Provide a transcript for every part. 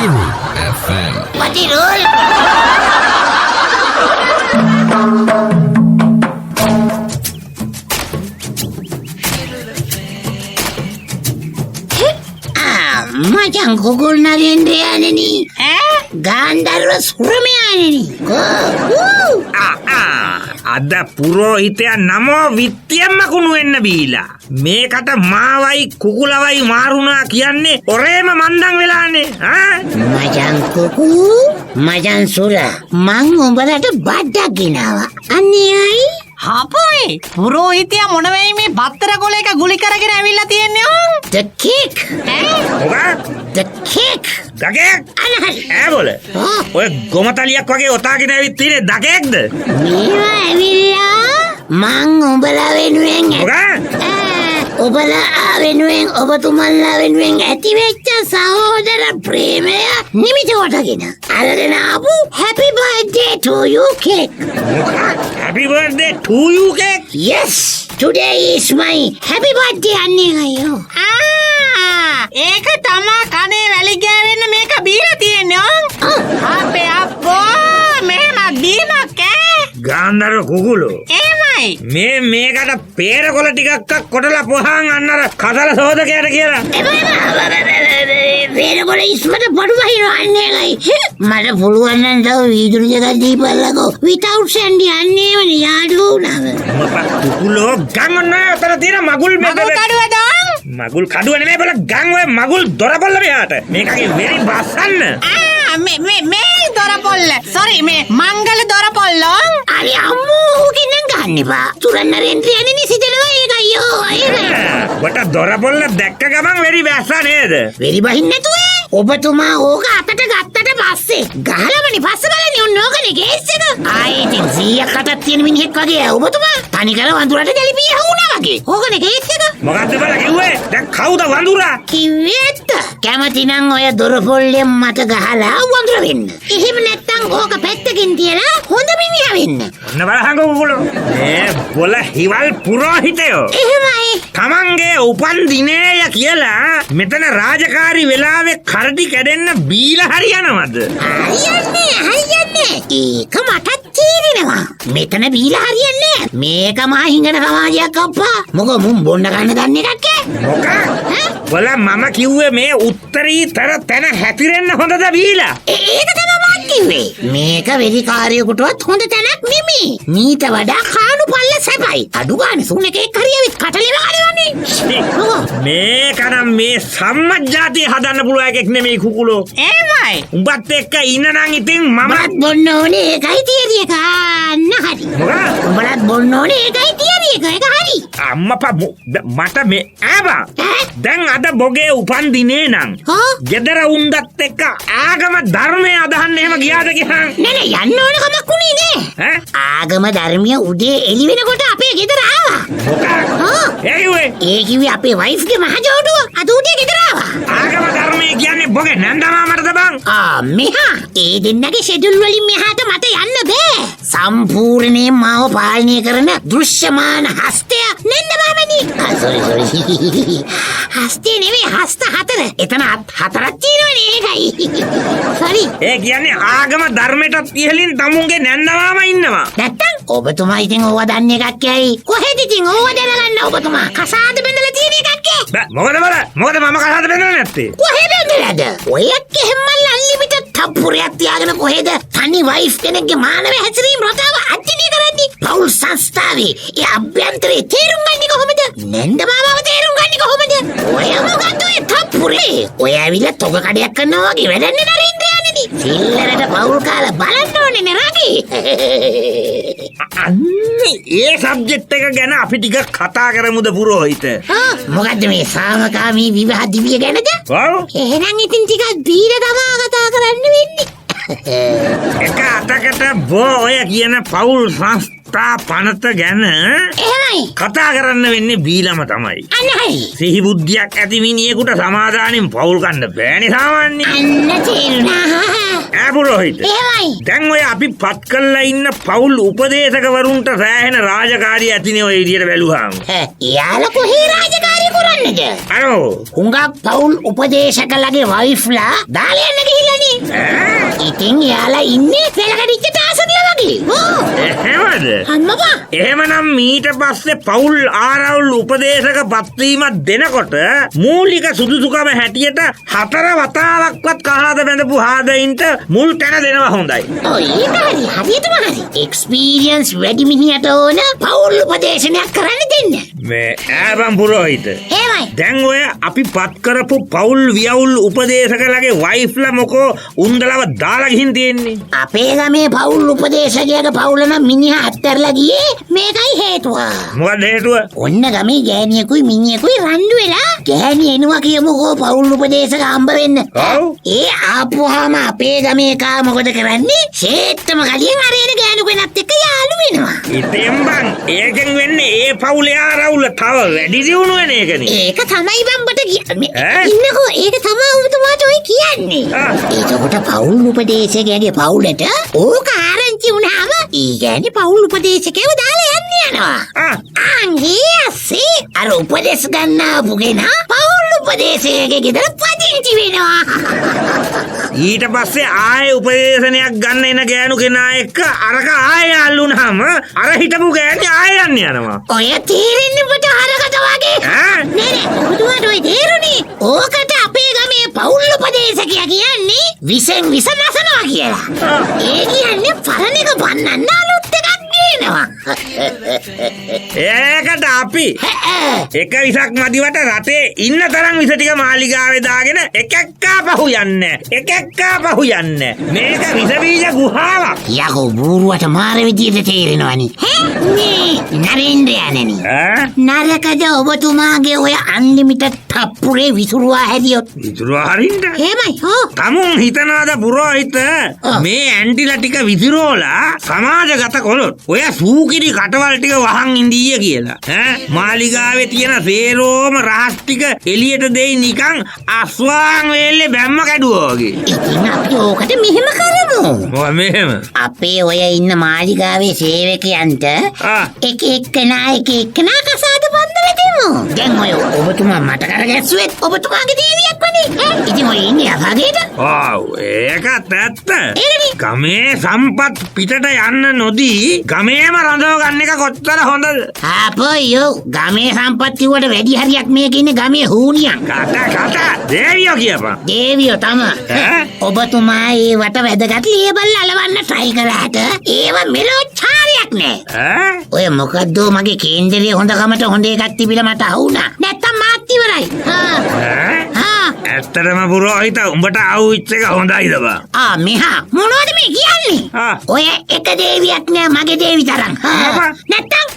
Hiru FM. පටිරෝල්. මචං කුකුල් නරේන්ද්‍රයාණෙනි, ඈ. ගාන්ධර්ව සුරමයාණෙනි. කෝ අද පුරෝහිතයා නමෝ විත්තියම්ම කුණු වෙන්න බීලා. මේකට මාවයි කුකුලවයි මාරුණා කියන්නේ ඔරේම මන්දන් වෙලානේ. ඈ. මචං කුකු, මචං සුර, මං උඹලට බඩක් ගෙනාවා. අනේ අයි. හපොයි, පුරෝහිතයා මොන වෙයි මේ බත්තර කොල එක ගුලි කරගෙන ඇවිල්ලා තියෙන්නේ ඔන්? The cake. ඈ. මොකක්? The cake. දකෙක්? අන හරි. ඈ බොල. ආ. ඔය ගොමතලියක් වගේ ඔතාගෙන ඇවිත් තියෙන්නේ දකෙක්ද? මේවා ඇවිල්ලා මං උඹලා වෙනුවෙන් මොකක්? ඔබලා වෙනුවෙන්, ඔබතුමන්ලා වෙනුවෙන් ඇතිවෙච්ච සහෝදර ප්‍රේමය නිමිති කොටගෙන අරගෙන ආපු happy birthday to you cake. මොකක්? Happy birthday to you cake? Yes, today is my happy birthday. අන්නේ අයියෝ. ආ, ඒක තමා කනේ වැලි ගෑවෙන්න මේක බීලා තියෙන්නේ ඔන්. අපේ අප්පෝ, මෙහෙම බීමක් ඈ. ගාන්ධර්ව කුකුලෝ. එහෙමයි. මේ මේකට පේරකොළ ටිකක්ක් කොටලා පොහන් අන්න අර කසල සෝදකයට කියලා. පේරකොළ ඉස්මට පඩු බහිනවා අන්නේ අයි. මට පුළුවන් නම් තව වීදුරු දෙකක් දීපල්ලකෝ without sandy. අන්නේමනේ යාළුවෝ වුණාම. මපා කුකුලෝ, ගන් ඔන්න ඔය ඔතන තියෙන මගුල් මේ මගුල් කඩුවද ඔන්? මගුල් කඩුව නෙමෙයි බල, ගන් ඔය මගුල් දොරපොල්ල මෙහාට. මේකගේ වෙරි බස්සන්න. ආ, මේ මේ මේ දොරපොල්ල, සෝරි, මේ මංගල දොරපොල්ල ඔන්. අනේ අම්මෝ, ඕකෙන් නම් ගන්න එපා. තුරන් නරේන්ද්‍රයන්නේ නිසිදෙනවා ඒකයි යෝ ඒකයි. වට දොරපොල්ල දැක්ක ගමන් වෙරි බැස්සා නේද? වෙරි බහින්න නැතුව ඔබතුමා ඕක අතට ගත්තට පස්සේ ගහලමනේ පස්ස බලන්නේ. ඔන්න ඕකනේ කේස් එක. ආයේ ඉතින් 100ක් අතක් තියෙන මිනිහෙක් වගේ ඔබතුමා තනිකර වඳුරට දැලිපිය හවුනා වගේ. ඕකනේ කේස් එක. මොකද්ද බල කිව්වේ? දැන් කවුද වඳුරා? කිව්වේ ඇත්ත. කැමති නම් ඔය දොරපොල්ලෙන් මට ගහලා වඳුර වෙන්න. එහෙම නැත්තම් ඕක පැත්තකින් තියලා හොඳ මිනිහා වෙන්න. ඔන්න බලහංකෝ කුකුලෝ. මේ බොල හිවල් පුරෝහිතයෝ. එහෙමයි. තමන්ගේ උපන් දිනේය කියලා මෙතන රාජකාරි වෙලාවේ කරටි කැඩෙන්න බීලා හරියනවද? හරියන්නේ හරියන්නේ. ඒක මටත් තේරෙනවා. මෙතන බීලා හරියන්නේ නෑ. මේක මහා හිඟන සමාජයක් අප්පා. මොකෝ මුන් බොන්න ගන්න දන්න එකක් ඈ? මොකක්? ඈ? බල මම කිව්වේ මේ උත්තරීතර තැන හැතිරෙන්න හොඳද බීලා? ඒක තමයි මං කිව්වේ. මේක වෙදිකාරයෙකුටවත් හොඳ තැනක් නෙමෙයි. මීට වඩා කානු පල්ල සැපයි. අඩු ගානේ සුනකෙක් හරි ඇවිත් කටලෙම කඩවන්නේ. මොකෝ? මේක නම් මේ සම්මජ්ජාතිය හදන්න පුළුවන් එකෙක් නෙමෙයි කුකුලෝ. එහෙමයි. උඹත් එක්ක ඉන්න නම් ඉතින් මම උඹලත් බොන්න ඕනේ ඒකයි තියරි එක. අන්න හරි. මොකක්? උඹලත් බොන්න ඕනේ ඒකයි තියරි එක. ඒක හරි. අම්මපා, මට මේ ඈබා. ඈ? දැන් අද බොගේ උපන් දිනේ නම් හා? ගෙදර උන්දත් එක්ක ආගම ධර්මය අදහන්න එහෙම ගියාද කියන්? නෑ නෑ, යන්න ඕන කමක් උනේ නෑ. ඈ? ආගම ධර්මය උදේ එළි වෙනකොට අපේ ගෙදර ආවා. මොකක්? ආ. ඒ කිව්වේ? ඒ කිව්වේ අපේ වයිෆ්ගේ මහ ජෝඩුව අද උදේ ගෙදර ආවා. ආගම ධර්මය කියන්නේ බොගේ නැන්දමාමටද බං? ආ, මෙහා ඒ දෙන්නගේ ෂෙඩියුල් වලින් මෙහාට මට යන්න බෑ. සම්පූර්ණයෙන් මාව පාලනය කරන දෘශ්‍යමාන හස්තය නැන්දමාමනි. ආ, සෝරි සෝරි. හස්තය නෙමෙයි, හස්ත හතර. එතන අත් හතරක් තියෙනවනේ ඒකයි. සෝරි. ඒ කියන්නේ ආගම ධර්මයටත් ඉහළින් තමුන්ගේ නැන්දමාම ඉන්නවා. නැත්තම් ඔබතුමා ඉතින් ඕවා දන්නේ එකක් ඇයි? කොහෙද ඉතින් ඕවා දැනගන්න ඔබතුමා කසාද බැඳලා තියෙන එකක් ඈ? බෑ, මොකද බල මොකද මම කසාද බැඳලා නැත්තේ? කොහෙ බැඳලාද? ඔය කෙහෙම්මල් අන්ලිමිටඩ් තප්පුරයක් තියාගෙන කොහෙද තනි වයිෆ් කෙනෙක්ගේ මානව හැසිරීම රටාව අධ්‍යයනය කරන්නේ? පවුල් සංස්ථාවේ ඒ අභ්‍යන්තරේ තේරුම් ගන්නේ කොහොමද? නැන්ද මාමාව තේරුම් ගන්නේ කොහොමද? ඔය මොකද්ද ඔය තප්පුරේ? ඔය ඇවිල්ලා තොග කඩයක් කරනවා වගේ වැඩන්නේ නරේන්ද්‍රයාණෙනි. සිල්ලරට පවුල් කාලා බලන්න ඕනේ නේ රාගේ. අන්න ඒ සබ්ජෙක්ට් එක ගැන අපි ටිකක් කතා කරමුද පුරෝහිත? ආ, මොකද්ද මේ සාමකාමී විවාහ දිවිය ගැනද? ඔව්. එහෙනම් ඉතින් ටිකක් බීර තමා කතා කරන්න වෙන්නේ. එක අතකට බෝ ඔය කියන පවුල් සංස්ථා පනත ගැන එහෙමයි. කතා කරන්න වෙන්නේ බීලම තමයි. අන්න හරි. සිහි බුද්ධියක් ඇති මිනිහෙකුට සමාදානෙන් පවුල් කන්න බෑනේ සාමාන්‍යයෙන්. අන්න තේරුණා. ඈ පුරෝහිත. එහෙමයි. දැන් ඔය අපි පත් කරලා ඉන්න පවුල් උපදේශකවරුන්ට සෑහෙන රාජකාරී ඇතිනේ ඔය විදියට බැලුවාම. එයාලා කොහේ රාජකාරී කරන්නද? අර ඔව්. හුඟක් පවුල් උපදේශකලගේ වයිෆ්ලා දාලා යන්න ගිහිල්ලානේ. ඉතින් එයාලා ඉන්නේ පෙළකඩිච්ච ටාසන්ලා වගේ. ඔව්. එහෙමද? අම්මපා. එහෙමනම් මීට පස්සේ පවුල් ආරවුල් උපදේශක පත්වීමක් දෙනකොට මූලික සුදුසුකම හැටියට 4 වතාවක්වත් කහාද බැඳපු හාදයින්ට මුල් තැන දෙනවා හොඳයි. ඔව්, ඒක හරි. හරියටම හරි. එක්ස්පීරියන්ස් වැඩි මිනිහට ඕන පවුල් උපදේශනයක් කරන්න දෙන්න. මේ ඈ බං පුරෝහිත. එහෙමයි. දැන් ඔය අපි පත් කරපු පවුල් වියවුල් උපදේශකලගේ වයිෆ්ලා මොකෝ උන්දලව දාලා ගිහින් තියෙන්නේ? අපේ ගමේ පවුල් උපදේශකයාගේ පවුල නම් මිනිහා අත්හැරලා ගියේ මේකයි හේතුව. මොකක්ද හේතුව? ඔන්න ගමේ ගෑණියෙකුයි මිනිහෙකුයි රණ්ඩු වෙලා ගෑණි එනවා කියමුකෝ පවුල් උපදේශක හම්බ වෙන්න. ඔව්. ඒ ආපුවාම අපේ ගමේ කා මොකද කරන්නේ? ෂේත්තම කලින් අර එන ගෑනු කෙනත් එක්ක යාළු වෙනවා. ඉතින් බං ඒකෙන් වෙන්නේ ඒ පවුලේ ආරවුල තව වැඩි දියුණු වෙන එකනේ. ඒක තමයි බම්බට කියන්නේ. ඈ? ඉන්නකෝ, ඒක තමයි ඔබතුමාට ඔය කියන්නේ. එතකොට පවුල් උපදේශකයාගේ පවුලට ඕක ආරංචි වුණාම ඒ ගෑණි පවුල් උපදේශකයව දාලා යන්න යනවා. ආන් ඒ ඇස්සේ අර උපදෙස් ගන්න ආපු කෙනා පවුල් උපදේශකයාගේ ගෙදර පදිංචි වෙනවා. ඊට පස්සේ ආයේ උපදේශනයක් ගන්න එන ගෑනු කෙනා එක්ක අරක ආයේ යාළු වුණාම අර හිටපු ගෑණි ආයේ යන්න යනවා. ඔය තේරෙන්නේ ඔබට හරකට වගේ. ඈ? නෑ නෑ, ඔබතුමාට ඔය තේරුනේ. ඕකට අපේ ගමේ පවුල් උපදේශකයා කියන්නේ විසෙන් විස නසනවා කියලා. ඒ කියන්නේ පරණ එක බන්නන්න අලුත් එකක් ගේනවා. ඒකට අපි එක විසක් මදිවට රටේ ඉන්න තරම් විස ටික මාලිගාවේ දාගෙන එක එක්කා පහු යන්නේ. එක එක්කා පහු යන්නේ. මේක විස බීජ ගුහාවක්. යකෝ බූරුවට මාර විදියට තේරෙනවනේ. ඈ? මේ නරේන්ද්‍ර යන්නේනි. ඈ? නරකද ඔබතුමාගේ ඔය අන්ලිමිටඩ් තප්පුරේ විසුරුවා හැදියොත්? විසුරුවා හරින්න? එහෙමයි. ඔව්. තමුන් හිතනවාද පුරෝහිත මේ ඇන්ටිලා ටික විසිරෝලා සමාජගත කළොත් ඔය සූකිරි කටවල් ටික වහන් ඉඳීය කියලා? ඈ? මාලිගාවේ තියෙන සේරෝම රහස් ටික එළියට දෙයි නිකන් අස්වාන් වේල්ලේ බැම්ම කැඩුවා වගේ. ඉතින් අපි ඕකට මෙහෙම කරමු. මොකද මෙහෙම? අපේ ඔය ඉන්න මාලිගාවේ සේවකයන්ට එක එක්කෙනා එක එක්කෙනා කසාද බන්ධන දෙමු. දැන් ඔය ඔබතුමා මට කරගැස්සුවෙත් ඔබතුමාගේ දේවියක් වනේ. ඈ? ඉතින් ඔය ඉන්නේ අසාගේට. ඔව්, ඒකත් ඇත්ත. ඒකනේ. ගමේ සම්පත් පිටට යන්න නොදී ගමේම රඳව ගන්න එක කොච්චර හොඳද? අපොයෝ ගමේ සම්පත් කිව්වට වැඩි හරියක් මේකේ ඉන්නේ ගමේ හූනියන්. කට කට දේවියෝ කියපන්. දේවියෝ තම. ඈ? ඔබතුමා ඒවට වැදගත් ලේබල් අලවන්න try කරාට ඒව මෙලෝ චාරයක් නෑ. ඈ? ඔය මොකද්ද මගේ කේන්දරයේ හොඳකමට හොඳ එකක් තිබිලා මට අහුණා. නැත්තම් මාත් ඉවරයි. හා. ඈ? හා. ඇත්තටම පුරෝහිත උඹට ආවුච්ච එක හොඳයිද බං? ආ මෙහා මොනවද මේ කියන්නේ? ඔය එක දේවියක් නෑ මගේ දේවි තරම්. හා. නැත්තම්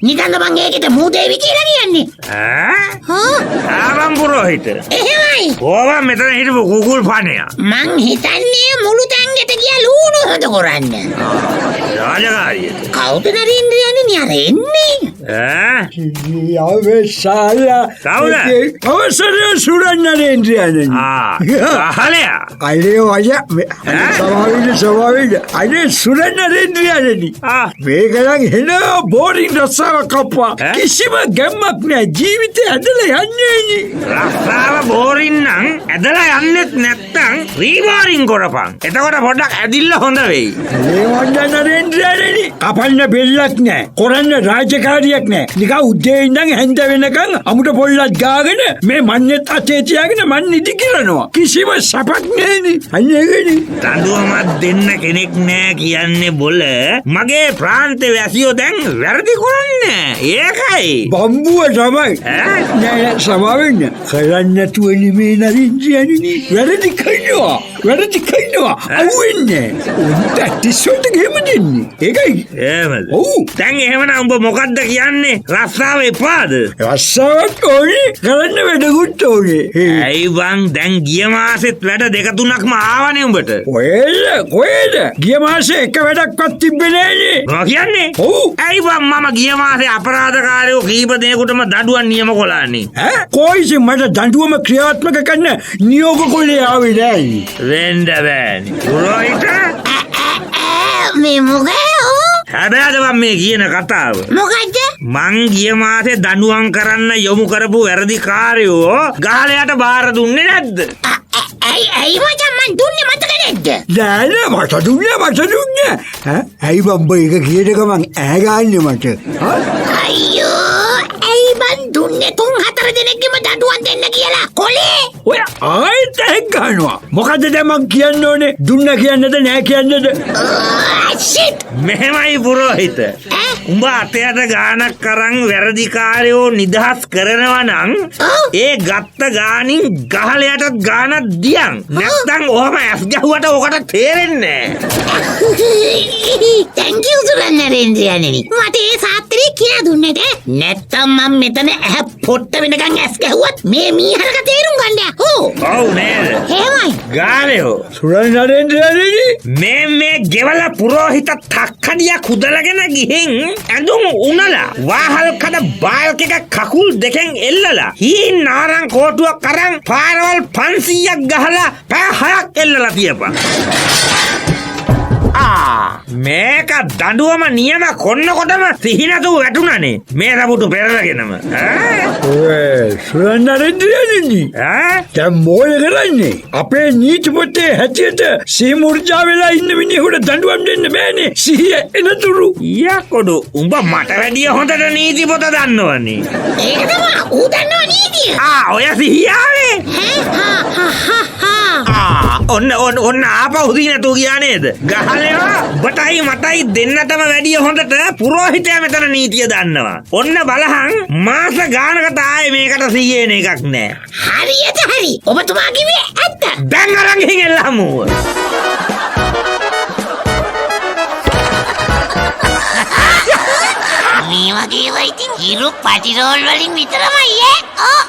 නිකන්ද මං ඒකට මූ දේවි කියලා කියන්නේ? ඈ? හා. ආ බං පුරෝහිත. එහෙමයි. කොහොම මෙතන හිටපු කුකුල් පණයා? මං හිතන්නේ මුළු තැන්ගෙට ගියා ලූණු හොද කරන්න. රාජකාරියට. කවුද නරීන්ද්‍ර යන්නේ අර එන්නේ? ඈ? අවසාලා. කවුද? අවසර සුරන් නරේන්ද්‍ර යන්නේ. ආ. අහලයා. අනේ වය සමාවින්න සමාවින්න. අනේ සුරන් නරේන්ද්‍ර යන්නේ. මේක නම් හෙන බෝරින් රස්සාවක් අප්පා. කිසිම ගැම්මක් නෑ ජීවිතේ ඇදලා යන්නේ නේ. රස්සාව බෝරින් නම් ඇදලා යන්නෙත් නැත්තම් රීබෝරින් කරපන්. එතකොට පොඩ්ඩක් ඇදිල්ල හොඳ වෙයි. ඒ වන්දන නරේන්ද්‍ර යන්නේ. කපන්න බෙල්ලක් නෑ. කරන්න රාජකාරියක් නෑ. නිකන් උදේ ඉඳන් හැන්ද වෙනකන් අමුට පොල්ලක් ගාගෙන මේ මන්නේත් අතේ තියාගෙන මන් නිදි කිරනවා. කිසිම සපක් නෑනේ. අන්න ඒකනේ. දඬුවමක් දෙන්න කෙනෙක් නෑ කියන්නේ බොල. මගේ ප්‍රාන්තේ වැසියෝ දැන් වැරදි කරන්නේ. ඒකයි. බම්බුව තමයි. ඈ? නෑ නෑ සමාවෙන්න. කරන්න නැතුව නෙමේ නරින්ද්‍ර යන්නේ. වැරදි කරනවා. වැරදි කරනවා. අහුවෙන්නේ. උන්ට ටිස්සොට ගෙම දෙන්නේ. ඒකයි. එහෙමද? ඔව්. දැන් එහෙමනම් උඹ මොකද්ද කියන්නේ? රස්සාව එපාද? රස්සාවක් ඕනේ. කරන්න වැඩකුත් ඕනේ. ඇයි බං දැන් ගිය මාසෙත් වැඩ දෙක තුනක්ම ආවනේ උඹට. කොහෙද? කොහෙද? ගිය මාසේ එක වැඩක්වත් තිබ්බේ නෑනේ. මොනවා කියන්නේ? ඔව්. ඇයි බං මම ගිය මාසේ අපරාධකාරයෝ කීප දෙනෙකුටම දඬුවම් නියම කළානේ. ඈ? කොයිද මට දඬුවම ක්‍රියාත්මක කරන්න නියෝග කොලේ ආවේ නෑනේ. වෙන්න බෑනේ. පුරෝහිත මේ මොකද? හැබැයිද බං මේ කියන කතාව? මොකද්ද? මං ගිය මාසේ දඬුවම් කරන්න යොමු කරපු වැරදිකාරයෝ ගාලයට බාර දුන්නේ නැද්ද? ඇයි ඇයි මචං මං දුන්නේ මතක නෑ. නැද්ද? නෑ නෑ, මට දුන්නේ, මට දුන්නේ. ඈ, ඇයි බම්බ ඒක කියන ගමන් ඈ ගාන්නේ මට? ආ? අයියෝ, ඇයි බං දුන්නේ තුන් හතර දෙනෙක්ගෙම දඬුවම් දෙන්න කියලා කොලේ? ඔය ආයෙත් ඇහෙක් ගන්නවා. මොකද දැන් මං කියන්න ඕනේ? දුන්න කියන්නද නෑ කියන්නද? ෂිට්. මෙහෙමයි පුරෝහිත, ඈ? උඹ අතයට ගානක් අරන් වැරදිකාරයෝ නිදහස් කරනවා නම් ඒ ගත්ත ගානින් ගහලයටත් ගානක් දියන්. නැත්නම් ඔහම ඇස් ගැහුවට ඔකට තේරෙන්නේ නෑ. Thank you Suran නරේන්ද්‍රයන්නි, මට ඒ සාත්‍රේ කියලා දුන්නට. නැත්තම් මං මෙතන ඇහැ පොට්ට වෙනකන් ඇස් ගැහුවත් මේ මීහරක තේරුම් ගන්න නෑ. ඔව්. ඔව් නේද? එහෙමයි. ගාලයෝ. සුරන් නරේන්ද්‍රයන්නි, මේ මේ ගෙවල පුරෝහිත තක්කඩිය කුදලගෙන ගිහින් ඇඳුම් උනලා වාහල් කඩ බාල්ක එක කකුල් දෙකෙන් එල්ලලා හීන් නාරං කෝටුවක් අරන් පාරවල් 500ක් ගහලා පැය 6ක් එල්ලලා තියපන්. ආ, මේක දඬුවම නියම කොන්නකොටම සිහිනතු වැටුණනේ මේ රබුටු පෙරලගෙනම. ඈ? ඔය සුරන් නරේන්ද්‍රයන්නි, ඈ? දැන් මොකද කරන්නේ? අපේ නීති පොතේ හැටියට සිහිමුර්ජා වෙලා ඉන්න මිනිහෙකුට දඬුවම් දෙන්න බෑනේ සිහිය එනතුරු. යකොඩු, උඹ මට වැඩිය හොඳට නීති පොත දන්නවනේ. ඒක තමයි, ඌ දන්නවා නීතිය. ආ, ඔය සිහියාවේ. ඈ, හා හා හා හා. ආ, ඔන්න ඔන්න ඔන්න ආපහු දිනතු ගියා නේද? ගහලේවා, උඹටයි මටයි දෙන්නටම වැඩිය හොඳට පුරෝහිතයා මෙතන නීතිය දන්නවා. ඔන්න බලහන්, මාස ගානකට ආයේ මේකට සිහිය එන එකක් නෑ. හරියට හරි, ඔබතුමා කිව්වේ ඇත්ත. දැන් අරන් ගිහින් එල්ලමු. මේ වගේ ඒවා ඉතින් හිරු පටිරෝල් වලින් විතරමයි ඈ. ඔව්.